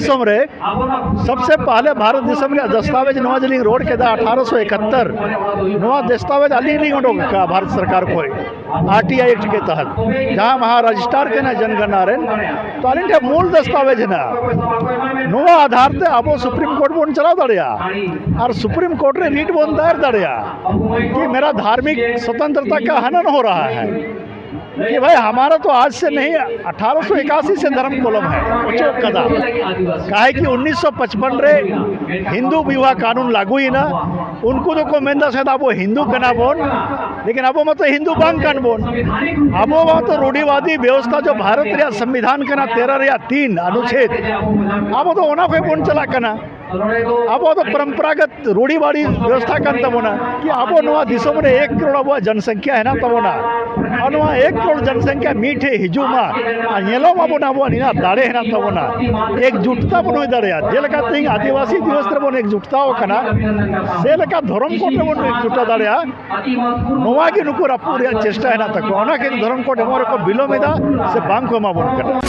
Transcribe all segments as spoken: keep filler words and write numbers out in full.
ᱫᱤᱥᱚᱢ ᱨᱮ ᱥᱚᱵᱥᱮ ᱯᱟᱦᱞᱮ ᱵᱷᱟᱨᱚᱛ ᱫᱤᱥᱚᱢ ᱨᱮᱭᱟᱜ ᱫᱟᱥᱛᱟᱣᱮᱡᱽ ᱱᱚᱣᱟ ᱡᱮᱞᱤᱧ ᱨᱚᱲ ᱠᱮᱫᱟ ᱟᱴᱷᱟᱨᱚᱥᱚ ᱮᱠᱟᱛᱛᱚᱨ, ᱱᱚᱣᱟ ᱫᱟᱥᱛᱟᱣᱮᱡᱽ ᱟᱹᱞᱤᱧ ᱞᱤᱧ ᱚᱰᱚᱠ ᱟᱠᱟᱫᱼᱟ ᱵᱷᱟᱨᱚᱛ ᱥᱚᱨᱠᱟᱨ ᱠᱷᱚᱱ, ᱟᱨ ᱴᱤ ᱟᱭ ᱮᱠᱴ ᱠᱮ ᱛᱟᱦᱮᱸᱫ, ᱡᱟᱦᱟᱸ ᱢᱟᱦᱟ ᱨᱮᱡᱤᱥᱴᱟᱨ ᱠᱟᱱᱟ ᱡᱚᱱᱜᱚᱱᱟ ᱨᱮᱱ᱾ ᱛᱚ ᱟᱹᱞᱤᱧ ᱴᱷᱮᱱ ᱢᱩᱞ ᱫᱟᱥᱛᱟᱣᱮᱡᱽ ᱦᱮᱱᱟᱜᱼᱟ᱾ ᱱᱚᱣᱟ ᱟᱫᱷᱟᱨ ᱛᱮ ᱟᱵᱚ ᱥᱩᱯᱨᱤᱢ ᱠᱳᱨᱴ ᱵᱚᱱ ᱪᱟᱞᱟᱣ ᱫᱟᱲᱮᱭᱟᱜᱼᱟ ᱟᱨ ᱥᱩᱯᱨᱤᱢ ᱠᱳᱨᱴ ᱨᱮ ᱨᱤᱴ ᱵᱚᱱ ᱫᱟᱭᱮᱨ ᱫᱟᱲᱮᱭᱟᱜᱼᱟ ᱠᱤ ᱢᱮᱨᱟ ᱫᱷᱟᱨᱢᱤᱠ ᱥᱚᱛᱚᱱᱛᱨᱚᱛᱟ ᱠᱟ ᱦᱟᱱᱚᱱ ᱦᱚ ᱨᱟᱦᱟ ᱦᱟᱭ, ᱠᱤ ᱵᱷᱟᱭ ᱦᱟᱢᱟᱨᱟ ᱛᱚ ᱟᱡ ᱥᱮ ᱱᱟᱦᱤ, ᱟᱴᱷᱟᱨᱚᱥᱚ ᱮᱠᱟᱥᱤ ᱥᱮ ᱫᱷᱚᱨᱚᱢ ᱠᱚᱞᱚᱢ ᱦᱟᱭ, ᱚᱪᱚᱜ ᱠᱟᱫᱟ᱾ ᱠᱟᱦᱮ ᱠᱤ ᱩᱱᱤᱥᱥᱚ ᱯᱟᱸᱪᱯᱟᱱ ᱨᱮ ᱦᱤᱱᱫᱩ ᱵᱤᱵᱟᱦ ᱠᱟᱹᱱᱩᱱ ᱞᱟᱹᱜᱩᱭᱮᱱᱟ᱾ ᱩᱱᱠᱩ ᱫᱚᱠᱚ ᱢᱮᱱᱫᱟ ᱥᱮ ᱟᱵᱚ ᱦᱤᱱᱫᱩ ᱠᱟᱱᱟ ᱵᱚᱱ, ᱞᱮᱠᱤᱱ ᱟᱵᱚ ᱢᱟᱛᱚ ᱦᱤᱱᱫᱩ ᱵᱟᱝ ᱠᱟᱱ ᱵᱚᱱ᱾ ᱟᱵᱚ ᱢᱟᱛᱚ ᱨᱩᱰᱤᱵᱟᱫᱤ ᱵᱮᱵᱚᱥᱛᱷᱟ ᱡᱚ ᱵᱷᱟᱨᱚᱛ ᱨᱮᱭᱟᱜ ᱥᱚᱝᱵᱤᱫᱷᱟᱱ ᱠᱟᱱᱟ, ᱛᱮᱨᱚ ᱨᱮᱭᱟᱜ ᱛᱤᱱ ᱚᱱᱩᱪᱷᱮᱫ, ᱟᱵᱚ ᱫᱚ ᱚᱱᱟ ᱠᱷᱚᱱ ᱵᱚᱱ ᱪᱟᱞᱟᱜ ᱠᱟᱱᱟ᱾ ᱟᱵᱚ ᱫᱚ ᱯᱚᱨᱚᱢᱯᱚᱨᱟᱜᱚᱛ ᱨᱩᱲᱤᱵᱟᱲᱤ ᱵᱮᱵᱚᱥᱛᱷᱟ ᱠᱟᱱ ᱛᱟᱵᱚᱱᱟ ᱠᱤ ᱟᱵᱚ ᱱᱚᱣᱟ ᱫᱤᱥᱚᱢ ᱨᱮ ᱮᱠ ᱠᱨᱳᱲ ᱟᱵᱚᱣᱟᱜ ᱡᱚᱱᱥᱚᱝᱠᱷᱟ ᱦᱮᱱᱟᱜ ᱛᱟᱵᱚᱱᱟ᱾ ᱟᱨ ᱱᱚᱣᱟ ᱮᱠ ᱠᱨᱳᱲ ᱡᱚᱱᱥᱚᱝᱠᱷᱟ ᱢᱤᱫ ᱴᱷᱮᱱ ᱦᱤᱡᱩᱜ ᱢᱟ ᱟᱨ ᱧᱮᱞᱚᱜ ᱢᱟᱵᱚᱱ ᱟᱵᱚᱣᱟᱜ ᱱᱤᱱᱟᱜ ᱫᱟᱲᱮ ᱦᱮᱱᱟᱜ ᱛᱟᱵᱚᱱᱟ, ᱮᱠᱡᱩᱴᱛᱟ ᱵᱚᱱ ᱦᱩᱭ ᱫᱟᱲᱮᱭᱟᱜᱼᱟ᱾ ᱡᱮᱞᱮᱠᱟ ᱛᱮᱦᱮᱧ ᱟᱹᱫᱤᱵᱟᱹᱥᱤ ᱫᱤᱵᱚᱥ ᱨᱮᱵᱚᱱ ᱮᱠᱡᱩᱴᱛᱟᱣ ᱟᱠᱟᱱᱟ, ᱥᱮ ᱞᱮᱠᱟ ᱫᱷᱚᱨᱚᱢ ᱠᱳᱰ ᱨᱮᱵᱚᱱ ᱮᱠᱡᱩᱴᱟ ᱫᱟᱲᱮᱭᱟᱜᱼᱟ᱾ ᱱᱚᱣᱟ ᱜᱮ ᱱᱩᱠᱩ ᱨᱟᱹᱯᱩᱫ ᱨᱮᱭᱟᱜ ᱪᱮᱥᱴᱟ ᱦᱮᱱᱟᱜ ᱛᱟᱠᱚᱣᱟ᱾ ᱚᱱᱟ ᱠᱷᱟᱹᱛᱤᱨ ᱫᱷᱚᱨᱚᱢ ᱠᱳᱰ ᱮᱢᱚᱜ ᱨᱮᱠᱚ ᱵᱤᱞᱚᱢ ᱮᱫᱟ ᱥᱮ ᱵᱟᱝ ᱠᱚ ᱮᱢᱟ ᱵᱚᱱ ᱠᱟᱱᱟ᱾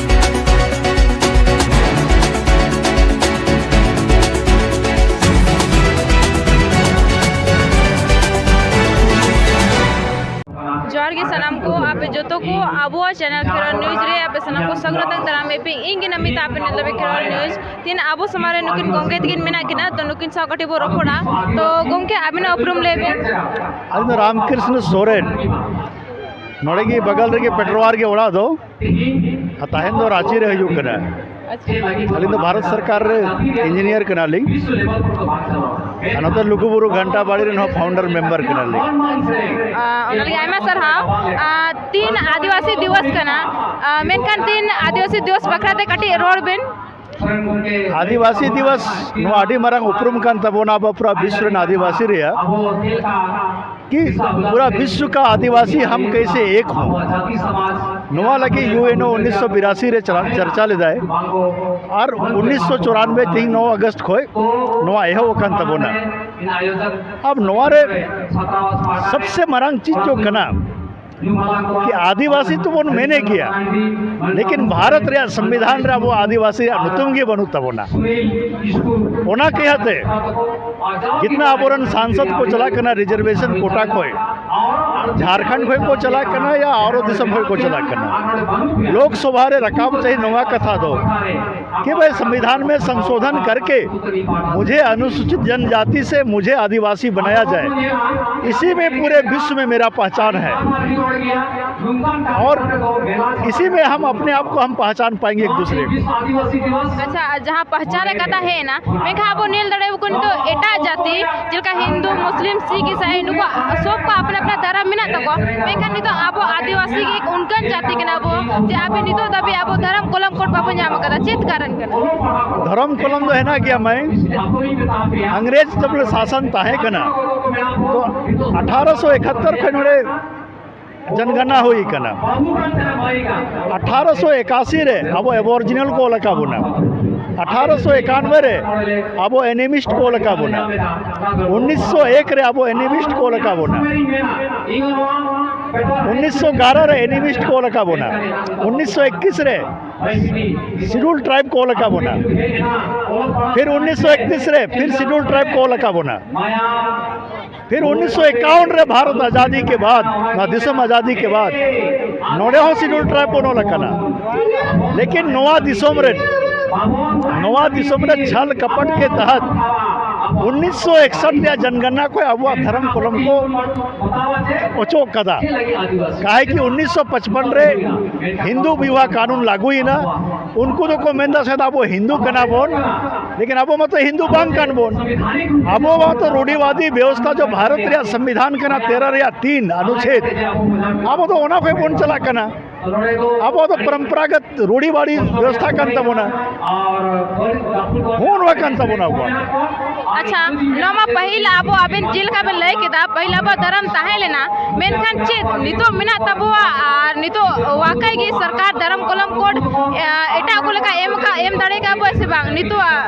ᱡᱚᱦᱟᱨ ᱜᱮ ᱥᱟᱱᱟᱢ ᱠᱚ, ᱟᱯᱮ ᱡᱚᱛᱚ ᱠᱚ ᱟᱵᱚᱣᱟᱜ ᱪᱮᱱᱮᱞ ᱠᱷᱮᱨᱣᱟᱞ ᱱᱤᱭᱩᱡᱽ ᱨᱮ ᱟᱯᱮ ᱥᱟᱱᱟᱢ ᱠᱚ ᱥᱟᱹᱜᱩᱱ ᱟᱛᱟᱝ ᱫᱟᱨᱟᱢ ᱮ ᱯᱮ᱾ ᱤᱧ ᱜᱮ ᱱᱟᱢᱤᱛᱟ, ᱟᱯᱮ ᱧᱮᱞ ᱫᱟᱯᱮ ᱠᱷᱮᱨᱣᱟᱞ ᱱᱤᱭᱩᱡᱽ᱾ ᱛᱤᱦᱤᱧ ᱟᱵᱚ ᱥᱟᱢᱟᱝ ᱨᱮ ᱱᱩᱠᱤᱱ ᱜᱚᱢᱠᱮ ᱛᱟᱹᱠᱤᱱ ᱢᱮᱱᱟᱜ ᱠᱤᱱᱟ, ᱛᱚ ᱱᱩᱠᱤᱱ ᱥᱟᱶ ᱠᱟᱹᱴᱤᱡ ᱵᱚ ᱨᱚᱯᱚᱲᱟ᱾ ᱛᱚ ᱜᱚᱢᱠᱮ, ᱟᱵᱤᱱᱟᱜ ᱩᱯᱨᱩᱢ ᱞᱟᱹᱭ ᱵᱮᱱ᱾ ᱟᱹᱞᱤᱧ ᱫᱚ ᱨᱟᱢᱠᱨᱤᱥᱱᱚ ᱥᱚᱨᱮᱱ, ᱱᱚᱰᱮ ᱜᱮ ᱵᱟᱜᱟᱞ ᱨᱮᱜᱮ ᱯᱮᱴᱨᱳᱣᱟ ᱨᱮᱜᱮ ᱚᱲᱟᱜ ᱫᱚ, ᱟᱨ ᱛᱟᱦᱮᱱ ᱫᱚ ᱨᱟᱸᱪᱤ ᱨᱮ ᱦᱩᱭᱩᱜ ᱠᱟᱱᱟ᱾ ᱟᱪᱪᱷᱟ᱾ ᱟᱹᱞᱤᱧ ᱫᱚ ᱵᱷᱟᱨᱚᱛ ᱥᱚᱨᱠᱟᱨ ᱨᱮ ᱤᱧᱡᱤᱱᱤᱭᱟᱨ ᱠᱟᱱᱟᱞᱤᱧ, ᱟᱨ ᱱᱚᱛᱮ ᱞᱩᱜᱩᱵᱩᱨᱩ ᱜᱷᱟᱱᱴᱟ ᱵᱟᱲᱤ ᱨᱮᱱ ᱦᱚᱸ ᱯᱷᱟᱣᱩᱱᱰᱟᱨ ᱢᱮᱢᱵᱟᱨ ᱠᱟᱱᱟᱞᱤᱧ᱾ ᱟᱸ, ᱚᱱᱟ ᱞᱟᱹᱜᱤᱫ ᱟᱭᱢᱟ ᱥᱟᱨᱦᱟᱣ᱾ ᱟᱸ, ᱛᱤᱦᱤᱧ ᱟᱹᱫᱤᱵᱟᱹᱥᱤ ᱫᱤᱵᱚᱥ ᱠᱟᱱᱟ, ᱟᱸ, ᱢᱮᱱᱠᱷᱟᱱ ᱛᱤᱦᱤᱧ ᱟᱹᱫᱤᱵᱟᱹᱥᱤ ᱫᱤᱵᱚᱥ ᱵᱟᱠᱷᱨᱟ ᱛᱮ ᱠᱟᱹᱴᱤᱡ ᱨᱚᱲ ᱵᱮᱱ᱾ ᱟᱹᱫᱤᱵᱟᱹᱥᱤ ᱫᱤᱵᱚᱥ ᱱᱚᱣᱟ ᱟᱹᱰᱤ ᱢᱟᱨᱟᱝ ᱩᱯᱨᱩᱢ ᱠᱟᱱ ᱛᱟᱵᱚᱱᱟ ᱟᱵᱚ ᱯᱩᱨᱟ ᱵᱤᱥᱣ ᱨᱮᱱ ᱟᱹᱫᱤᱵᱟᱹᱥᱤ ᱨᱮᱭᱟᱜ, ᱠᱤ ᱯᱩᱨᱟ ᱵᱤᱥᱣ ᱠᱟ ᱟᱹᱫᱤᱵᱟᱹᱥᱤ ᱦᱟᱢ ᱠᱮᱥᱮ ᱮᱠ ᱦᱚᱸ᱾ ᱱᱚᱣᱟ ᱞᱟᱹᱜᱤᱫ ᱭᱩ ᱮᱱ ᱳ ᱩᱱᱤᱥᱥᱚ ᱵᱤᱨᱟᱥᱤ ᱨᱮ ᱪᱟᱞᱟᱜ, ᱪᱟᱨᱪᱟ ᱞᱮᱫᱟᱭ, ᱟᱨ ᱩᱱᱤᱥᱥᱚ ᱪᱩᱨᱟᱱᱵᱮ ᱛᱮᱦᱮᱧ ᱱᱚᱣᱟ ᱟᱜᱚᱥᱴ ᱠᱷᱚᱱ ᱱᱚᱣᱟ ᱮᱦᱚᱵ ᱟᱠᱟᱱ ᱛᱟᱵᱚᱱᱟ᱾ ᱟᱨ ᱱᱚᱣᱟ ᱨᱮ ᱥᱚᱵᱥᱮ ᱢᱟᱨᱟᱝ ᱪᱤᱡᱽ ᱫᱚ ᱠᱟᱱᱟ, ᱠᱤ ᱟᱹᱫᱤᱵᱟᱹᱥᱤ ᱛᱚᱵᱚᱱ ᱢᱮᱱᱮ ᱜᱮᱭᱟ, ᱞᱮᱠᱤᱱ ᱵᱷᱟᱨᱚᱛ ᱨᱮᱭᱟᱜ ᱥᱚᱝᱵᱤᱫᱷᱟᱱ ᱨᱮ ᱟᱵᱚ ᱟᱹᱫᱤᱵᱟᱹᱥᱤ ᱨᱮᱭᱟᱜ ᱧᱩᱛᱩᱢ ᱜᱮ ᱵᱟᱹᱱᱩᱜ ᱛᱟᱵᱚᱱᱟ᱾ ᱚᱱᱟ ᱠᱤᱭᱟᱛᱮ ᱡᱤᱛᱱᱟ ᱟᱵᱚᱨᱮᱱ ᱥᱟᱝᱥᱚᱫ ᱠᱚ ᱪᱟᱞᱟᱜ ᱠᱟᱱᱟ ᱨᱤᱡᱟᱨᱵᱷᱮᱥᱚᱱ ᱠᱳᱴᱟ ᱠᱷᱚᱱ, ᱡᱷᱟᱲᱠᱷᱚᱸᱰ ᱠᱷᱚᱱ ᱠᱚ ᱪᱟᱞᱟᱜ ᱠᱟᱱᱟ ᱭᱟ ᱟᱨᱚ ᱫᱤᱥᱚᱢ ᱠᱷᱚᱱ ᱠᱚ ᱪᱟᱞᱟᱜ ᱠᱟᱱᱟ, ᱞᱳᱠᱥᱚᱵᱷᱟ ᱨᱮ ᱨᱟᱠᱟᱵ ᱪᱟᱹᱦᱤ ᱱᱚᱣᱟ ᱠᱟᱛᱷᱟ ᱫᱚ कि भाई संविधान में संशोधन करके मुझे अनुसूचित जनजाति से मुझे आदिवासी बनाया जाए, इसी में पूरे विश्व में मेरा पहचान है। और इसी में हम अपने आप को हम पहचान पाएंगे एक दूसरे को। ᱟᱪᱪᱷᱟ, ᱡᱟᱦᱟᱸ ᱯᱟᱦᱪᱟᱱ ᱨᱮ ᱠᱟᱛᱷᱟ ᱦᱮᱡ ᱮᱱᱟ, ᱢᱮᱱᱠᱷᱟᱱ ᱟᱵᱚ ᱧᱮᱞ ᱫᱟᱲᱮᱭᱟᱵᱚᱱ ᱱᱤᱛᱚᱜ ᱮᱴᱟᱜ ᱡᱟᱹᱛᱤ ᱡᱮᱞᱮᱠᱟ ᱦᱤᱱᱫᱩ, ᱢᱩᱥᱞᱤᱢ, ᱥᱤᱠᱷ, ᱤᱥᱟᱭ, ᱱᱩᱠᱩᱣᱟᱜ ᱥᱚᱵ ᱠᱚ ᱟᱯᱱᱟ ᱟᱯᱱᱟ ᱫᱷᱚᱨᱚᱢ ᱢᱮᱱᱟᱜ ᱛᱟᱠᱚᱣᱟ, ᱢᱮᱱᱠᱷᱟᱱ ᱱᱤᱛᱚᱜ ᱟᱵᱚ ᱟᱹᱫᱤᱵᱟᱹᱥᱤ ᱜᱮ ᱚᱱᱠᱟᱱ ᱡᱟᱹᱛᱤ ᱠᱟᱱᱟ ᱵᱚ ᱡᱮ ᱟᱵᱚ ᱱᱤᱛᱚᱜ ᱫᱷᱟᱹᱵᱤᱡ ᱟᱵᱚ ᱫᱷᱚᱨᱚᱢ ᱠᱚᱞᱚᱢ ᱠᱳᱰ ᱵᱟᱵᱚ ᱧᱟᱢ ᱟᱠᱟᱫᱟ, ᱪᱮᱫ ᱠᱟᱨᱚᱱ ᱠᱟᱱᱟ? ᱫᱷᱚᱨᱚᱢ ᱠᱚᱞᱚᱢ ᱫᱚ ᱦᱮᱱᱟᱜ ᱜᱮᱭᱟ ᱢᱟᱹᱭ, ᱟᱝᱨᱮᱡᱽ ᱡᱚᱵ ᱥᱟᱥᱚᱱ ᱛᱟᱦᱮᱸ ᱠᱟᱱᱟ ᱛᱚ ᱟᱴᱷᱟᱨᱚᱥᱚ ᱮᱠᱟᱛᱛᱚᱨ ᱠᱷᱚᱱ ᱱᱚᱰᱮ ᱡᱚᱱᱜᱚᱱᱟ ᱦᱩᱭ ᱠᱟᱱᱟ᱾ ᱟᱴᱷᱟᱨᱚᱥᱚ ᱮᱠᱟᱥᱤ ᱨᱮ ᱟᱵᱚ ᱮᱵᱚᱨᱡᱤᱱᱟᱞ ᱠᱚ ᱚᱞ ᱟᱠᱟᱫ ᱵᱚᱱᱟ, ᱟᱴᱷᱟᱨᱚᱥᱚ ᱮᱠᱟᱱᱵᱚᱭ ᱨᱮ ᱟᱵᱚ ᱮᱱᱤᱢᱤᱥᱴ ᱠᱚ ᱚᱞ ᱟᱠᱟᱫ ᱵᱚᱱᱟ, ᱩᱱᱤᱥᱥᱚ ᱮᱠ ᱨᱮ ᱟᱵᱚ ᱮᱱᱤᱢᱤᱥᱴ ᱠᱚ ᱚᱞ ᱟᱠᱟᱫ ᱵᱚᱱᱟ, ᱩᱱᱤᱥᱥᱚ ᱮᱜᱟᱨᱚ ᱨᱮ ᱮᱱᱤᱢᱤᱥᱴ ᱠᱚ ᱚᱞ ᱟᱠᱟᱫ ᱵᱚᱱᱟ, ᱩᱱᱤᱥᱥᱚ ᱮᱠᱤᱥ ᱨᱮ ᱥᱤᱰᱩᱞ ᱴᱨᱟᱭᱤᱵ ᱠᱚ ᱚᱞ ᱟᱠᱟᱫ ᱵᱚᱱᱟ, ᱯᱷᱤᱨ ᱩᱱᱤᱥᱥᱚ ᱮᱠᱛᱤᱥ ᱨᱮ ᱯᱷᱤᱨ ᱥᱤᱰᱩᱞ ᱴᱨᱟᱭᱤᱵ ᱠᱚ ᱚᱞ ᱟᱠᱟᱫ ᱵᱚᱱᱟ, ᱯᱷᱤᱨ ᱩᱱᱤᱥᱥᱚ ᱮᱠᱟᱣᱟᱱ ᱨᱮ ᱵᱷᱟᱨᱚᱛ ᱟᱡᱟᱫᱤ ᱠᱮ ᱵᱟᱫ, ᱱᱚᱣᱟ ᱫᱤᱥᱚᱢ ᱟᱡᱟᱫᱤ ᱠᱮ ᱵᱟᱫ ᱱᱚᱰᱮ ᱦᱚᱸ ᱥᱤᱰᱩᱞ ᱴᱨᱟᱭᱤᱵ ᱵᱚᱱ ᱚᱞ ᱟᱠᱟᱱᱟ᱾ ᱞᱮᱠᱤᱱ ᱱᱚᱣᱟ ᱫᱤᱥᱚᱢ ᱨᱮ ᱱᱚᱣᱟ ᱫᱤᱥᱚᱢ ᱨᱮ ᱪᱷᱟᱞ ᱠᱟᱯᱟᱴ ᱠᱮ ᱛᱟᱦᱟᱛ ᱩᱱᱤᱥᱥᱚ ᱮᱠᱥᱟᱴ ᱨᱮᱭᱟᱜ ᱡᱚᱱᱜᱚᱱᱟ ᱠᱷᱚᱱ ᱟᱵᱚᱣᱟᱜ ᱫᱷᱚᱨᱚᱢ ᱠᱚᱞᱚᱢ ᱠᱚ ᱚᱪᱚᱜ ᱠᱟᱫᱟ᱾ ᱠᱟᱦᱮ ᱠᱤ ᱩᱱᱤᱥᱥᱚ ᱯᱟᱸᱪᱯᱟᱱ ᱨᱮ ᱦᱤᱱᱫᱩ ᱵᱤᱵᱟᱦ ᱠᱟᱱᱩᱱ ᱞᱟᱹᱜᱩᱭᱮᱱᱟ᱾ ᱩᱱᱠᱩ ᱫᱚᱠᱚ ᱢᱮᱱᱫᱟ ᱥᱮᱫ ᱟᱵᱚ ᱦᱤᱱᱫᱩ ᱠᱟᱱᱟ ᱵᱚᱱ, ᱞᱮᱠᱤᱱ ᱟᱵᱚ ᱢᱟᱛᱚ ᱦᱤᱱᱫᱩ ᱵᱟᱝ ᱠᱟᱱ ᱵᱚᱱ᱾ ᱟᱵᱚ ᱢᱟᱛᱚ ᱨᱩᱰᱤᱵᱟᱫᱤ ᱵᱮᱵᱚᱥᱛᱷᱟ ᱡᱚ ᱵᱷᱟᱨᱚᱛ ᱨᱮᱭᱟᱜ ᱥᱚᱝᱵᱤᱫᱷᱟᱱ ᱠᱟᱱᱟ, ᱛᱮᱨᱚ ᱨᱮᱭᱟᱜ ᱛᱤᱱ ᱚᱱᱩᱪᱷᱮᱫ, ᱟᱵᱚ ᱫᱚ ᱚᱱᱟ ᱠᱷᱚᱱ ᱵᱚᱱ ᱪᱟᱞᱟᱜ ᱠᱟᱱᱟ᱾ ᱟᱵᱚ ᱫᱚ ᱯᱚᱨᱚᱢᱯᱚᱨᱟᱜᱚᱛ ᱨᱩᱰᱤᱵᱟᱫᱤ ᱵᱮᱵᱚᱥᱛᱷᱟ ᱠᱟᱱ ᱛᱟᱵᱚᱱᱟ᱾ ᱦᱚᱸ, ᱱᱚᱣᱟ ᱠᱟᱱ ᱛᱟᱵᱚᱱᱟ ᱟᱵᱚᱣᱟᱜ᱾ ᱟᱪᱪᱷᱟ, ᱱᱚᱣᱟ ᱢᱟ ᱯᱟᱹᱦᱤᱞ ᱟᱵᱚ, ᱟᱵᱮᱱ ᱪᱮᱫ ᱞᱮᱠᱟ ᱵᱮᱱ ᱞᱟᱹᱭ ᱠᱮᱫᱟ, ᱯᱟᱹᱦᱤᱞ ᱟᱵᱚᱣᱟᱜ ᱫᱷᱚᱨᱚᱢ ᱛᱟᱦᱮᱸ ᱞᱮᱱᱟ, ᱢᱮᱱᱠᱷᱟᱱ ᱪᱮᱫ ᱱᱤᱛᱚᱜ ᱢᱮᱱᱟᱜ ᱛᱟᱵᱚᱣᱟ? ᱟᱨ ᱱᱤᱛᱚᱜ ᱣᱟᱠᱟᱭ ᱜᱮ ᱥᱚᱨᱠᱟᱨ ᱫᱷᱚᱨᱚᱢ ᱠᱚᱞᱚᱢ ᱠᱳᱰ, ᱮ, ᱮᱴᱟᱜ ᱠᱚ ᱞᱮᱠᱟ ᱮᱢ ᱠᱟ-, ᱮᱢ ᱫᱟᱲᱮ ᱠᱟᱜ ᱵᱚᱱᱟ ᱥᱮ ᱵᱟᱝ ᱱᱤᱛᱚᱜ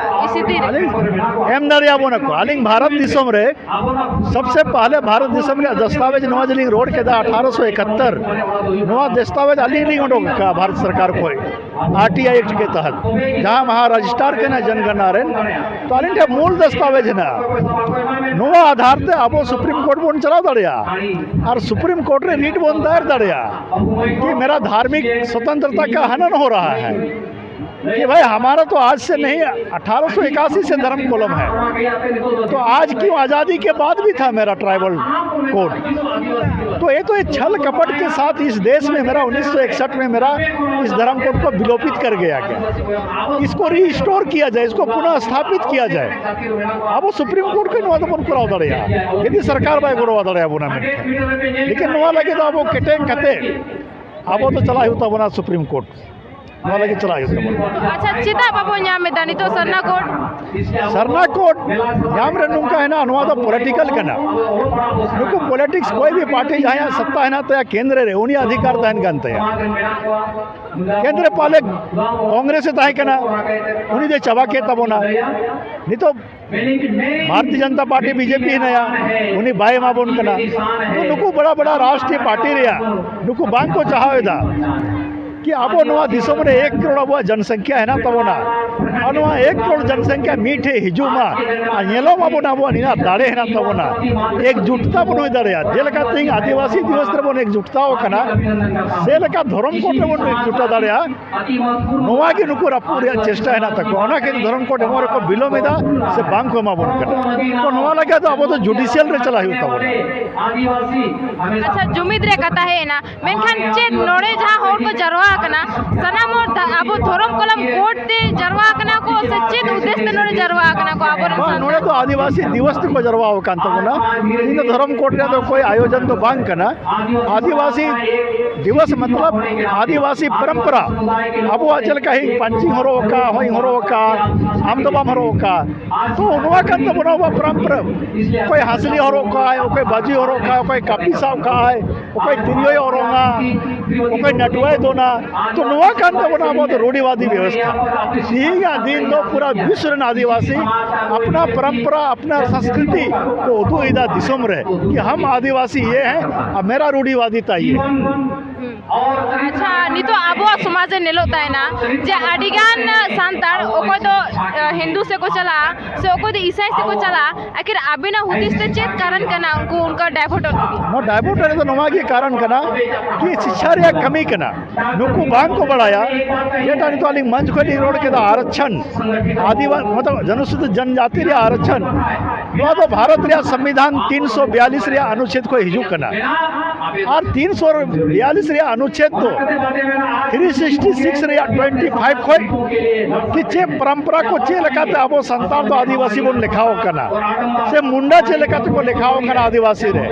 ᱤᱥᱛᱷᱤᱛᱤ ᱨᱮ? ᱟᱹᱞᱤᱧ ᱮᱢ ᱫᱟᱲᱮᱭᱟᱵᱚᱱᱟ ᱠᱚ᱾ ᱟᱹᱞᱤᱧ ᱵᱷᱟᱨᱚᱛ ᱫᱤᱥᱚᱢ ᱨᱮ ᱥᱚᱵᱥᱮ ᱯᱟᱦᱞᱮ ᱵᱷᱟᱨᱚᱛ ᱫᱤᱥᱚᱢ ᱨᱮᱭᱟᱜ ᱫᱟᱥᱛᱟᱣᱮᱡᱽ ᱱᱚᱣᱟ ᱡᱮᱞᱤᱧ ᱨᱚᱲ ᱠᱮᱫᱟ ᱟᱴᱷᱟᱨᱚᱥᱚ ᱮᱠᱟᱛᱛᱚᱨ, ᱱᱚᱣᱟ ᱫᱟᱥᱛᱟᱣᱮᱡᱽ ᱟᱹᱞᱤᱧ ᱞᱤᱧ ᱚᱰᱚᱠ ᱟᱠᱟᱫᱼᱟ ᱵᱷᱟᱨᱚᱛ ᱥᱚᱨᱠᱟᱨ ᱠᱷᱚᱱ, ᱟᱨ ᱴᱤ ᱟᱭ ᱮᱠᱴ ᱠᱮ ᱛᱟᱦᱮᱸᱫ, ᱡᱟᱦᱟᱸ ᱢᱟᱦᱟ ᱨᱮᱡᱤᱥᱴᱟᱨ ᱠᱟᱱᱟ ᱡᱚᱱᱜᱚᱱᱟ ᱨᱮᱱ᱾ ᱛᱚ ᱟᱹᱞᱤᱧ ᱴᱷᱮᱱ ᱢᱩᱞ ᱫᱟᱥᱛᱟᱣᱮᱡᱽ ᱦᱮᱱᱟᱜᱼᱟ᱾ ᱱᱚᱣᱟ ᱟᱫᱷᱟᱨ ᱛᱮ ᱟᱵᱚ ᱥᱩᱯᱨᱤᱢ ᱠᱳᱨᱴ ᱵᱚᱱ ᱪᱟᱞᱟᱣ ᱫᱟᱲᱮᱭᱟᱜᱼᱟ ᱟᱨ ᱥᱩᱯᱨᱤᱢ ᱠᱳᱨᱴ ᱨᱮ ᱨᱤᱴ ᱵᱚᱱ ᱫᱟᱭᱮᱨ ᱫᱟᱲᱮᱭᱟᱜᱼᱟ ᱠᱤ ᱢᱮᱨᱟ ᱫᱷᱟᱨᱢᱤᱠ ᱥᱚᱛᱚᱱᱛᱨᱚᱛᱟ ᱠᱟ ᱦᱟᱱᱚᱱ ᱦᱚ ᱨᱟᱦᱟ ᱦᱟᱭ, कि भाई हमारा तो आज से नहीं, अठारह सौ इक्यासी से धर्म कोलम है, तो आज क्यों आज़ादी के बाद भी था मेरा ट्राइबल कोड? तो ये तो एक छल कपट के साथ इस देश में मेरा उन्नीस सौ इकसठ में मेरा इस धर्म कोड को विलोपित कर गया क्या? इसको रिस्टोर किया जाए, इसको पुनः स्थापित किया जाए। ᱟᱵᱚ ᱥᱩᱯᱨᱤᱢ ᱠᱳᱨᱴ ᱠᱷᱚᱱ ᱱᱚᱣᱟ ᱫᱚᱵᱚᱱ ᱠᱚᱨᱟᱣ ᱫᱟᱲᱮᱭᱟᱜᱼᱟ, ᱡᱩᱫᱤ ᱥᱚᱨᱠᱟᱨ ᱵᱟᱭ ᱜᱚᱲᱚ ᱫᱟᱲᱮᱭᱟᱵᱚᱱᱟ ᱢᱮᱱᱠᱷᱟᱱ᱾ ᱞᱮᱠᱤᱱ ᱱᱚᱣᱟ ᱞᱟᱹᱜᱤᱫ ᱫᱚ ᱟᱵᱚ ᱠᱮᱴᱮᱡ ᱠᱟᱛᱮ ᱟᱵᱚ ᱫᱚ ᱪᱟᱞᱟᱜ ᱦᱩᱭᱩᱜ ᱛᱟᱵᱚᱱᱟ ᱥᱩᱯᱨᱤᱢ ᱠᱳᱨᱴ᱾ ᱱᱚᱣᱟ ᱞᱟᱹᱜᱤᱫ ᱪᱟᱞᱟᱜ ᱦᱩᱭᱩᱜ ᱛᱟᱵᱚᱱᱟ᱾ ᱟᱪᱪᱷᱟ, ᱪᱮᱫᱟᱜ ᱵᱟᱵᱚ ᱧᱟᱢ ᱮᱫᱟ ᱱᱤᱛᱚᱜ ᱥᱟᱨᱱᱟ ᱠᱳᱰ? ᱥᱟᱨᱱᱟ ᱠᱳᱰ ᱧᱟᱢ ᱨᱮ ᱱᱚᱝᱠᱟ ᱦᱮᱱᱟᱜᱼᱟ, ᱱᱚᱣᱟ ᱫᱚ ᱯᱚᱞᱤᱴᱤᱠᱟᱞ ᱠᱟᱱᱟ᱾ ᱱᱩᱠᱩ ᱯᱚᱞᱤᱴᱤᱠᱥ, ᱠᱚᱭ ᱵᱷᱤ ᱯᱟᱨᱴᱤ ᱡᱟᱦᱟᱸᱭᱟᱜ ᱥᱚᱛᱛᱟ ᱦᱮᱱᱟᱜ ᱛᱟᱭᱟ ᱠᱮᱱᱫᱨᱚ ᱨᱮ, ᱩᱱᱤᱭᱟᱜ ᱚᱫᱷᱤᱠᱟᱨ ᱛᱟᱦᱮᱱ ᱠᱟᱱ ᱛᱟᱭᱟ᱾ ᱠᱮᱱᱫᱨᱚ ᱯᱟᱞᱮ ᱠᱚᱝᱜᱨᱮᱥ ᱮ ᱛᱟᱦᱮᱸ ᱠᱟᱱᱟ, ᱩᱱᱤ ᱫᱚᱭ ᱪᱟᱵᱟ ᱠᱮᱫ ᱛᱟᱵᱚᱱᱟ᱾ ᱱᱤᱛᱚᱜ ᱵᱷᱟᱨᱚᱛᱤᱭᱚ ᱡᱚᱱᱚᱛᱟ ᱯᱟᱨᱴᱤ, ᱵᱤᱡᱮᱯᱤ ᱦᱮᱱᱟᱭᱟ, ᱩᱱᱤ ᱵᱟᱭ ᱮᱢᱟ ᱵᱚᱱ ᱠᱟᱱᱟ᱾ ᱛᱚ ᱱᱩᱠᱩ ᱵᱟᱲᱟ ᱵᱟᱲᱟ ᱨᱟᱥᱴᱨᱤᱭᱚ ᱯᱟᱨᱴᱤ ᱨᱮᱭᱟᱜ ᱱᱩᱠᱩ ᱵᱟᱝ ᱠᱚ ᱪᱟᱦᱟᱣ ᱮᱫᱟ ᱠᱤ ᱟᱵᱚ ᱱᱚᱣᱟ ᱫᱤᱥᱚᱢ ᱨᱮ ᱮᱠ ᱠᱨᱳᱲ ᱟᱵᱚᱣᱟᱜ ᱡᱚᱱᱥᱚᱝᱠᱷᱭᱟ ᱦᱮᱱᱟᱜ ᱛᱟᱵᱚᱱᱟ, ᱟᱨ ᱱᱚᱣᱟ ᱮᱠ ᱠᱨᱳᱲ ᱡᱚᱱᱥᱚᱝᱠᱷᱭᱟ ᱢᱤᱫ ᱴᱷᱮᱱ ᱦᱤᱡᱩᱜ ᱢᱟ, ᱟᱨ ᱧᱮᱞᱚᱜ ᱢᱟᱵᱚᱱ ᱟᱵᱚᱣᱟᱜ ᱱᱤᱱᱟᱜ ᱫᱟᱲᱮ ᱦᱮᱱᱟᱜ ᱛᱟᱵᱚᱱᱟ, ᱮᱠᱡᱩᱴᱛᱟ ᱵᱚᱱ ᱦᱩᱭ ᱫᱟᱲᱮᱭᱟᱜᱼᱟ᱾ ᱡᱮᱞᱮᱠᱟ ᱛᱮᱦᱮᱧ ᱟᱹᱫᱤᱵᱟᱹᱥᱤ ᱫᱤᱵᱚᱥ ᱨᱮᱵᱚᱱ ᱮᱠᱡᱩᱴᱛᱟᱣ ᱟᱠᱟᱱᱟ, ᱥᱮ ᱞᱮᱠᱟ ᱫᱷᱚᱨᱚᱢ ᱠᱳᱰ ᱨᱮᱵᱚᱱ ᱮᱠᱡᱩᱴᱟ ᱫᱟᱲᱮᱭᱟᱜᱼᱟ᱾ ᱱᱚᱣᱟ ᱜᱮ ᱱᱩᱠᱩ ᱨᱟᱹᱯᱩᱫ ᱨᱮᱭᱟᱜ ᱪᱮᱥᱴᱟ ᱦᱮᱱᱟᱜ ᱛᱟᱠᱚᱣᱟ᱾ ᱚᱱᱟ ᱠᱷᱟᱹᱛᱤᱨ ᱫᱷᱚᱨᱚᱢ ᱠᱳᱰ ᱮᱢᱚᱜ ᱨᱮᱠᱚ ᱵᱤᱞᱚᱢ ᱮᱫᱟ ᱥᱮ ᱵᱟᱝ ᱠᱚ ᱮᱢᱟ ᱵᱚᱱ ᱠᱟᱱᱟ᱾ ᱛᱚ ᱱᱚᱣᱟ ᱞᱟᱹᱜᱤᱫ ᱫᱚ ᱟᱵᱚ ᱫᱚ ᱡᱩᱰᱤᱥᱤᱭᱟᱞ ᱨᱮ ᱪᱟᱞᱟᱜ ᱦᱩᱭᱩᱜ ᱛᱟᱵᱚᱱᱟ᱾ ᱟᱪᱪᱷᱟ, ᱡᱩᱢᱤᱫ ᱨᱮᱭᱟᱜ ᱠᱟᱛᱷᱟ ᱦᱮᱡ ᱮᱱᱟ, ᱢᱮᱱᱠᱷᱟᱱ ᱪᱮᱫ ᱱᱚᱰᱮ ᱡᱟᱦᱟᱸ ᱦᱚᱲ ᱠᱚ ᱡᱟᱨᱣᱟ ᱟᱠᱟᱱᱟ, ᱥᱟᱱᱟᱢ ᱦᱚᱲ ᱫᱷᱟ-, ᱟᱵᱚ ᱫᱷᱚᱨᱚᱢ ᱠᱚᱞᱚᱢ ᱠᱳᱰ ᱛᱮ ᱡᱟᱨᱣᱟ ᱟᱠᱟᱱᱟ ᱠᱚ ᱥᱮ ᱪᱮᱫ ᱩᱫᱽᱫᱮᱥ ᱱᱚᱰᱮ ᱡᱟᱨᱣᱟ ᱟᱠᱟᱱᱟ ᱠᱚ ᱟᱵᱚᱨᱮᱱ ᱵᱟᱝ, ᱥᱟᱱᱛᱟᱲ? ᱱᱚᱰᱮ ᱫᱚ ᱟᱹᱫᱤᱵᱟᱹᱥᱤ ᱫᱤᱵᱚᱥ ᱛᱮᱠᱚ ᱡᱟᱨᱣᱟ ᱟᱠᱟᱱ ᱛᱟᱵᱚᱱᱟ᱾ ᱤᱧ ᱫᱚ ᱫᱷᱚᱨᱚᱢ ᱠᱳᱰ ᱨᱮᱭᱟᱜ ᱫᱚ ᱚᱠᱚᱭ ᱟᱭᱳᱡᱚᱱ ᱫᱚ ᱵᱟᱝ ᱠᱟᱱᱟ᱾ ᱟᱹᱫᱤᱵᱟᱹᱥᱤ ᱫᱤᱵᱚᱥ ᱢᱚᱛᱞᱚᱵ ᱟᱹᱫᱤᱵᱟᱹᱥᱤ ᱯᱚᱨᱚᱢᱯᱚᱨᱟ, ᱟᱵᱚᱣᱟᱜ ᱪᱮᱫ ᱞᱮᱠᱟ ᱤᱧ ᱯᱟᱹᱧᱪᱤᱧ ᱦᱚᱨᱚᱜ ᱟᱠᱟᱫ, ᱦᱚᱸᱜ ᱤᱧ ᱦᱚᱨᱚᱜ ᱟᱠᱟᱫ, ᱟᱢ ᱫᱚ ᱵᱟᱢ ᱦᱚᱨᱚᱜ ᱟᱠᱟᱫ, ᱛᱚ ᱱᱚᱣᱟ ᱠᱟᱱ ᱛᱟᱵᱚᱱᱟ ᱟᱵᱚᱣᱟᱜ ᱯᱚᱨᱚᱢᱯᱚᱨᱟ᱾ ᱚᱠᱚᱭ ᱦᱟᱸᱥᱞᱤ ᱦᱚᱨᱚᱜ ᱠᱟᱜᱼᱟᱭ, ᱚᱠᱚᱭ ᱵᱟᱹᱡᱤ ᱦᱚᱨᱚᱜ ᱠᱟᱜᱼᱟᱭ, ᱚᱠᱚᱭ ᱠᱟᱹᱯᱤ ᱥᱟᱵ ᱠᱟᱜᱼᱟᱭ, ᱚᱠᱚᱭ ᱛᱤᱨᱭᱳᱭ ᱚᱨᱚᱝᱟ, ᱚᱠᱚᱭ ᱱᱟᱹᱴᱩᱣᱟᱭ ᱫᱚᱱᱟ᱾ ᱛᱚ ᱱᱚᱣᱟ ᱠᱟᱱ ᱛᱟᱵᱚᱱᱟ ᱟᱵᱚ ᱫᱚ ᱨᱩᱰᱤᱵᱟᱫᱤ ᱵᱮᱵᱚᱥᱛᱷᱟ᱾ ᱛᱮᱦᱮᱧᱟᱜ ᱫᱤᱱ ᱫᱚ ᱯᱩᱨᱟ ᱵᱤᱥᱣ ᱨᱮᱱ ᱟᱹᱫᱤᱵᱟᱹᱥᱤ ᱟᱯᱱᱟᱨ ᱯᱚᱨᱚᱢᱯᱚᱨᱟ, ᱟᱯᱱᱟᱨ ᱥᱚᱝᱥᱠᱨᱤᱛᱤ ᱠᱚ ᱩᱫᱩᱜ ᱮᱫᱟ ᱫᱤᱥᱚᱢ ᱨᱮ ᱠᱤ ᱦᱟᱢ ᱟᱹᱫᱤᱵᱟᱹᱥᱤ ᱭᱮ ᱦᱮᱸ ᱟᱨ ᱢᱮᱨᱟ ᱨᱩᱰᱤᱵᱟᱫᱤ ᱛᱟᱭ ᱭᱮ᱾ ᱟᱪᱪᱷᱟ, ᱱᱤᱛᱚᱜ ᱟᱵᱚᱣᱟᱜ ᱥᱚᱢᱟᱡᱽ ᱨᱮ ᱧᱮᱞᱚᱜ ᱛᱟᱦᱮᱱᱟ ᱡᱮ ᱟᱹᱰᱤᱜᱟᱱ ᱥᱟᱱᱛᱟᱲ ᱚᱠᱚᱭ ᱫᱚ, ᱟ, ᱦᱤᱱᱫᱩ ᱥᱮᱫ ᱠᱚ ᱪᱟᱞᱟᱜᱼᱟ ᱥᱮ ᱚᱠᱚᱭ ᱫᱚ ᱤᱥᱟᱭ ᱥᱮᱫ ᱠᱚ ᱪᱟᱞᱟᱜᱼᱟ᱾ ᱟᱹᱠᱷᱤᱨ ᱟᱵᱤᱱᱟᱜ ᱦᱩᱫᱤᱥ ᱛᱮ ᱪᱮᱫ ᱠᱟᱨᱚᱱ ᱠᱟᱱᱟ ᱩᱱᱠᱩ ᱚᱱᱠᱟ ᱰᱟᱭᱵᱷᱟᱨᱴ ᱞᱟᱹᱜᱤᱫ? ᱱᱚᱣᱟ ᱰᱟᱭᱵᱷᱟᱨᱴ ᱨᱮᱫᱚ ᱱᱚᱣᱟ ᱜᱮ ᱠᱟᱨᱚᱱ ᱠᱟᱱᱟ ᱠᱤ ᱥᱤᱪᱪᱷᱟ ᱨᱮᱭᱟᱜ ᱠᱟᱹᱢᱤ ᱠᱟᱱᱟ᱾ ᱱᱩᱠᱩ ᱵᱟᱝ ᱠᱚ ᱵᱟᱲᱟᱭᱟ, ᱡᱮᱴᱟ ᱱᱤᱛᱚᱜ ᱟᱹᱞᱤᱧ ᱢᱚᱧᱪ ᱠᱷᱚᱱ ᱞᱤᱧ ᱨᱚᱲ ᱠᱮᱫᱟ, ᱟᱨᱚᱪᱷᱚᱱ, ᱟᱹᱫᱤᱵᱟ-, ᱢᱚᱛᱞᱚᱵ ᱡᱚᱱᱩᱥᱩᱪᱤᱛ ᱡᱚᱱᱡᱟᱛᱤ ᱨᱮᱭᱟᱜ ᱟᱨᱚᱪᱷᱚᱱ, ᱱᱚᱣᱟ ᱫᱚ ᱵᱷᱟᱨᱚᱛ ᱨᱮᱭᱟᱜ ᱥᱚᱝᱵᱤᱫᱷᱟᱱ ᱛᱤᱱᱥᱚ ᱵᱤᱭᱟᱞᱤᱥ ᱨᱮᱭᱟᱜ ᱚᱱᱩᱪᱷᱮᱫ ᱠᱷᱚᱱ ᱦᱤᱡᱩᱜ ᱠᱟᱱᱟ᱾ ᱟᱨ ᱛᱤᱱᱥᱚ ᱵᱤᱭᱟᱞᱤᱥ ᱨᱮᱭᱟᱜ ᱚᱱᱩᱪᱷᱮᱫ ᱫᱚ ᱛᱷᱨᱤ ᱥᱤᱠᱥᱴᱤ ᱥᱤᱠᱥ ᱨᱮᱭᱟᱜ ᱴᱩᱭᱮᱱᱴᱤ ᱯᱷᱟᱭᱤᱵᱷ ᱠᱷᱚᱱ ᱠᱤ ᱪᱮᱫ ᱯᱚᱨᱚᱢᱯᱚᱨᱟ ᱠᱚ ᱪᱮᱫ ᱞᱮᱠᱟᱛᱮ ᱟᱵᱚ ᱥᱟᱱᱛᱟᱲ ᱫᱚ ᱟᱹᱫᱤᱵᱟᱹᱥᱤ ᱵᱚᱱ ᱞᱮᱠᱷᱟᱣ ᱠᱟᱱᱟ, ᱥᱮ ᱢᱩᱱᱰᱟ ᱪᱮᱫ ᱞᱮᱠᱟ ᱛᱮᱠᱚ ᱞᱮᱠᱷᱟᱣ ᱠᱟᱱᱟ ᱟᱹᱫᱤᱵᱟᱹᱥᱤ ᱨᱮ,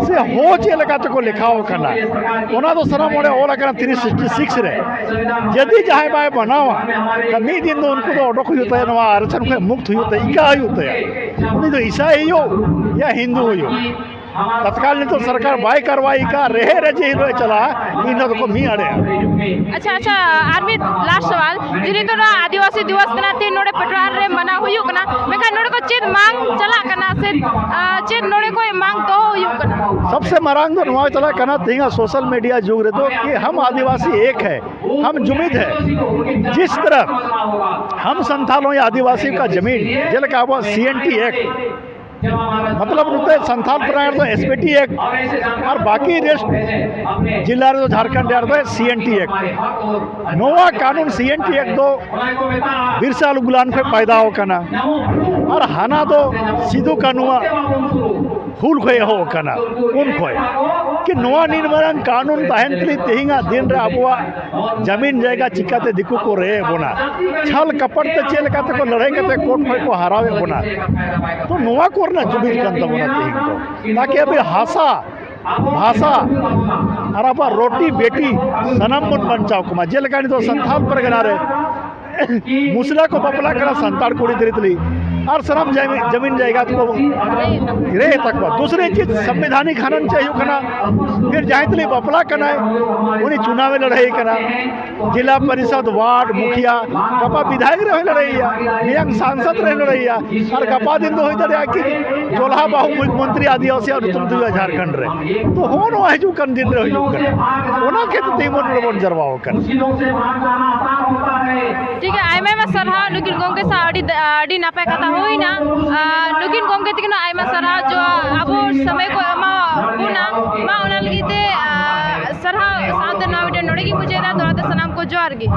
ᱥᱮ ᱦᱳ ᱪᱮᱫ ᱞᱮᱠᱟ ᱛᱮᱠᱚ ᱞᱮᱠᱷᱟᱣ ᱠᱟᱱᱟ, ᱚᱱᱟ ᱫᱚ ᱥᱟᱱᱟᱢ ᱚᱸᱰᱮ ᱚᱞ ᱟᱠᱟᱱᱟ ᱛᱷᱨᱤ ᱥᱤᱠᱥᱴᱤ ᱥᱤᱠᱥ ᱨᱮ᱾ ᱡᱩᱫᱤ ᱡᱟᱦᱟᱸᱭ ᱵᱟᱭ ᱢᱟᱱᱟᱣᱟ, ᱠᱷᱟᱱ ᱢᱤᱫ ᱫᱤᱱ ᱫᱚ ᱩᱱᱠᱩ ᱫᱚ ᱚᱰᱚᱠ ᱦᱩᱭᱩᱜ ᱛᱟᱭᱟ, ᱱᱚᱣᱟ ᱟᱨᱚᱪᱷᱚᱱ ᱠᱷᱚᱱ ᱢᱩᱠᱛ ᱦᱩᱭᱩᱜ ᱛᱟᱭᱟ, ᱤᱠᱟ ᱦᱩᱭᱩᱜ ᱛᱟᱭᱟ᱾ ᱩᱱᱤ ᱫᱚ ᱤᱥᱟᱭ ᱦᱩᱭᱩᱜ ᱭᱟ ᱦᱤᱱᱫᱩ ᱦᱩᱭᱩᱜ, ᱛᱚᱛᱠᱟᱞ ᱱᱤᱛᱚᱜ ᱥᱚᱨᱠᱟᱨ ᱵᱟᱭ ᱠᱟᱨᱣᱟᱭ ᱠᱟᱜ ᱨᱮᱦᱮ ᱨᱮ ᱡᱮ ᱦᱤᱞᱳᱜ ᱮ ᱪᱟᱞᱟᱜᱼᱟ, ᱤᱱ ᱦᱤᱞᱳᱜ ᱫᱚᱠᱚ ᱢᱤᱫ ᱟᱲᱮᱜᱼᱟ᱾ ᱟᱪᱪᱷᱟ, ᱟᱪᱪᱷᱟ, ᱟᱨ ᱢᱤᱫ ᱞᱟᱥᱴ ᱥᱚᱣᱟᱞ, ᱡᱮ ᱱᱤᱛᱚᱜ ᱱᱚᱣᱟ ᱟᱹᱫᱤᱵᱟᱹᱥᱤ ᱫᱤᱵᱚᱥ ᱠᱟᱱᱟ, ᱛᱤᱱ ᱱᱚᱰᱮ ᱯᱮᱴᱨᱳᱞ ᱨᱮ ᱢᱟᱱᱟᱣ ᱦᱩᱭᱩᱜ ᱠᱟᱱᱟ, ᱢᱮᱱᱠᱷᱟᱱ ᱱᱚᱰᱮ ᱠᱚ ᱪᱮᱫ ᱢᱟᱝ ᱪᱟᱞᱟᱜ ᱠᱟᱱᱟ ᱥᱮ, ᱟ, ᱪᱮᱫ ᱱᱚᱰᱮ ᱠᱷᱚᱱ ᱢᱟᱝ ᱫᱚᱦᱚ ᱦᱩᱭᱩᱜ ᱠᱟᱱᱟ? सबसे ᱢᱟᱨᱟᱝ ᱫᱚ ᱱᱚᱣᱟ ᱪᱟᱞᱟᱜ ᱠᱟᱱᱟ ᱛᱮᱦᱮᱧᱟᱜ ᱥᱳᱥᱟᱞ ᱢᱤᱰᱤᱭᱟ ᱡᱩᱜᱽ ᱨᱮᱫᱚ ᱠᱤ ᱦᱟᱢ ᱟᱹᱫᱤᱵᱟᱹᱥᱤ ᱮᱠ ᱦᱮ, ᱦᱟᱢ ᱡᱩᱢᱤᱫ ᱦᱮ, ᱡᱤᱥ ᱛᱚᱨᱦ ᱦᱟᱢ ᱥᱟᱱᱛᱟᱞ ᱦᱚᱸ ᱭᱟ ᱟᱹᱫᱤᱵᱟᱹᱥᱤ ᱠᱟ ᱡᱟᱢᱤᱱ, ᱡᱮᱞᱮᱠᱟ ᱟᱵᱚᱣᱟᱜ ᱥᱤ ᱮᱱ ᱴᱤ ᱮᱠᱴ, ᱢᱚᱛᱞᱚᱵ ᱱᱚᱛᱮ ᱥᱟᱱᱛᱟᱞ ᱯᱨᱟᱭ ᱨᱮᱫᱚ ᱮᱥ ᱯᱤ ᱴᱤ ᱮᱠᱴ ᱟᱨ ᱵᱟᱠᱤ ᱨᱮᱥᱴ ᱡᱤᱞᱟ ᱨᱮᱫᱚ ᱡᱷᱟᱲᱠᱷᱚᱸᱰ ᱨᱮᱭᱟᱜ ᱨᱮᱫᱚ ᱥᱤ ᱮᱱ ᱴᱤ ᱮᱠᱴ᱾ ᱱᱚᱣᱟ ᱠᱟᱹᱱᱩᱱ ᱥᱤ ᱮᱱ ᱴᱤ ᱮᱠᱴ ᱫᱚ ᱵᱤᱨᱥᱟ ᱜᱩᱞᱟᱱ ᱠᱷᱚᱱ ᱯᱟᱭᱫᱟ ᱟᱠᱟᱱᱟ ᱟᱨ ᱦᱟᱱᱟ ᱫᱚ ᱥᱤᱫᱩ ᱠᱟᱹᱱᱩᱣᱟᱜ ᱦᱩᱞ ᱠᱷᱚᱱ ᱮᱦᱚᱵ ᱟᱠᱟᱱᱟ, ᱩᱱ ᱠᱷᱚᱱ᱾ ᱠᱤ ᱱᱚᱣᱟ ᱱᱤᱱ ᱢᱟᱨᱟᱝ ᱠᱟᱹᱱᱩᱱ ᱛᱟᱦᱮᱱ ᱛᱩᱞᱩᱡ ᱛᱮᱦᱮᱧᱟᱜ ᱫᱤᱱ ᱨᱮ ᱟᱵᱚᱣᱟᱜ ᱡᱟᱢᱤᱱ ᱡᱟᱭᱜᱟ ᱪᱤᱠᱟᱹᱛᱮ ᱫᱤᱠᱩ ᱠᱚ ᱨᱮᱡ ᱮᱫ ᱵᱚᱱᱟ? ᱪᱷᱟᱞ ᱠᱟᱯᱟᱴ ᱛᱮ ᱪᱮᱫ ᱞᱮᱠᱟ ᱛᱮᱠᱚ ᱞᱟᱹᱲᱦᱟᱹᱭ ᱠᱟᱛᱮ ᱠᱳᱨᱴ ᱠᱷᱚᱱ ᱠᱚ ᱦᱟᱨᱟᱣᱮᱫ ᱵᱚᱱᱟ? ᱛᱚ ᱱᱚᱣᱟ ᱠᱚᱨᱮᱱᱟᱜ ᱡᱩᱢᱤᱫ ᱠᱟᱱ ᱛᱟᱵᱚᱱᱟ ᱛᱮᱦᱮᱧ ᱫᱚ, ᱛᱟᱠᱤ ᱟᱵᱚ ᱦᱟᱥᱟ, ᱵᱷᱟᱥᱟ ᱟᱨ ᱟᱵᱚᱣᱟᱜ ᱨᱳᱴᱤ ᱵᱮᱴᱤ ᱥᱟᱱᱟᱢ ᱵᱚᱱ ᱵᱟᱧᱪᱟᱣ ᱠᱚᱢᱟ᱾ ᱡᱮᱞᱮᱠᱟ ᱱᱤᱛᱚᱜ ᱥᱟᱱᱛᱷᱟᱞ ᱯᱟᱨᱜᱟᱱᱟ ᱨᱮ ᱢᱩᱥᱞᱟ ᱠᱚ ᱵᱟᱯᱞᱟᱜ ᱠᱟᱱᱟ ᱥᱟᱱᱛᱟᱲ ᱠᱩᱲᱤ ᱜᱤᱫᱽᱨᱟᱹ ᱛᱩᱞᱩᱡ, ᱟᱨ ᱥᱟᱱᱟᱢ ᱡᱟᱢᱤ-, ᱡᱟᱢᱤᱱ ᱡᱟᱭᱜᱟ ᱠᱚ ᱨᱮᱡ ᱮᱫ ᱛᱟᱠᱚᱣᱟ᱾ ᱫᱩᱥᱨᱮ ᱪᱤᱡ ᱥᱚᱝᱵᱤᱫᱷᱟᱱᱤᱠ ᱦᱟᱱᱟᱱ ᱪᱮᱫ ᱦᱩᱭᱩᱜ ᱠᱟᱱᱟ? ᱯᱷᱤᱨ ᱡᱟᱦᱟᱸᱭ ᱛᱩᱞᱩᱡ ᱵᱟᱯᱞᱟᱜ ᱠᱟᱱᱟᱭ, ᱩᱱᱤ ᱪᱩᱱᱟᱣ ᱮ ᱞᱟᱹᱲᱦᱟᱹᱭ ᱠᱟᱱᱟ, ᱡᱮᱞᱟ ᱯᱚᱨᱤᱥᱚᱫ, ᱣᱟᱨᱰ ᱢᱩᱠᱷᱤᱭᱟ, ᱜᱟᱯᱟ ᱵᱤᱫᱷᱟᱭᱚᱠ ᱨᱮᱦᱚᱸᱭ ᱞᱟᱹᱲᱦᱟᱹᱭᱮᱭᱟ, ᱢᱮᱭᱟᱝ ᱥᱟᱝᱥᱚᱫ ᱨᱮᱦᱚᱸᱭ ᱞᱟᱹᱲᱦᱟᱹᱭᱮᱭᱟ, ᱟᱨ ᱜᱟᱯᱟ ᱫᱤᱱ ᱫᱚ ᱦᱩᱭ ᱫᱟᱲᱮᱭᱟᱜᱼᱟ ᱠᱤ ᱡᱚᱞᱦᱟ ᱵᱟᱹᱦᱩ ᱢᱩᱠᱷᱭᱚᱢᱚᱱᱛᱨᱤ ᱟᱹᱫᱤᱵᱟᱹᱥᱤᱭᱟᱜ ᱧᱩᱛᱩᱢ ᱛᱮ ᱦᱩᱭᱩᱜᱼᱟ ᱡᱷᱟᱲᱠᱷᱚᱸᱰ ᱨᱮ᱾ ᱛᱚ ᱦᱚᱸᱜᱼᱚ ᱱᱚᱣᱟ ᱦᱤᱡᱩᱜ ᱠᱟᱱ ᱫᱤᱱ ᱨᱮ ᱦᱩᱭᱩᱜ ᱠᱟᱱᱟ, ᱚᱱᱟ ᱠᱷᱟᱹᱛᱤᱨ ᱛᱮ ᱮᱢᱚᱱ ᱨᱮᱵᱚᱱ ᱡᱟᱨᱣᱟ ᱟᱠᱟᱱᱟ᱾ ᱴᱷᱤᱠ ᱜᱮᱭᱟ, ᱟᱭᱢᱟ ᱟᱭᱢᱟ ᱥᱟᱨᱦᱟᱣ ᱱᱩᱠᱤᱱ ᱜᱚᱢᱠᱮ ᱥᱟᱶ ᱟᱹᱰᱤ, ᱟᱹᱰᱤ ᱱᱟᱯᱟᱭ ᱠᱟᱛᱷᱟ ᱦᱩᱭᱱᱟ᱾ ᱟᱨ ᱱᱩᱠᱤᱱ ᱜᱚᱢᱠᱮ ᱛᱟᱹᱠᱤᱱ ᱦᱚᱸ ᱟᱭᱢᱟ ᱥᱟᱨᱦᱟᱣ ᱡᱚ ᱟᱵᱚ ᱥᱚᱢᱚᱭ ᱠᱚ ᱮᱢᱟ ᱵᱚᱱᱟ᱾ ᱢᱟ ᱚᱱᱟ ᱞᱟᱹᱜᱤᱫ ᱛᱮ, ᱟᱨ ᱥᱟᱨᱦᱟᱣ ᱥᱟᱶᱛᱮ ᱱᱚᱣᱟ ᱵᱷᱤᱰᱤᱭᱳ ᱱᱚᱰᱮ ᱜᱤᱧ ᱢᱩᱪᱟᱹᱫ ᱮᱫᱟ᱾ ᱫᱚᱦᱲᱟ ᱛᱮ ᱥᱟᱱᱟᱢ ᱠᱚ ᱡᱚᱦᱟᱨ ᱜᱮ᱾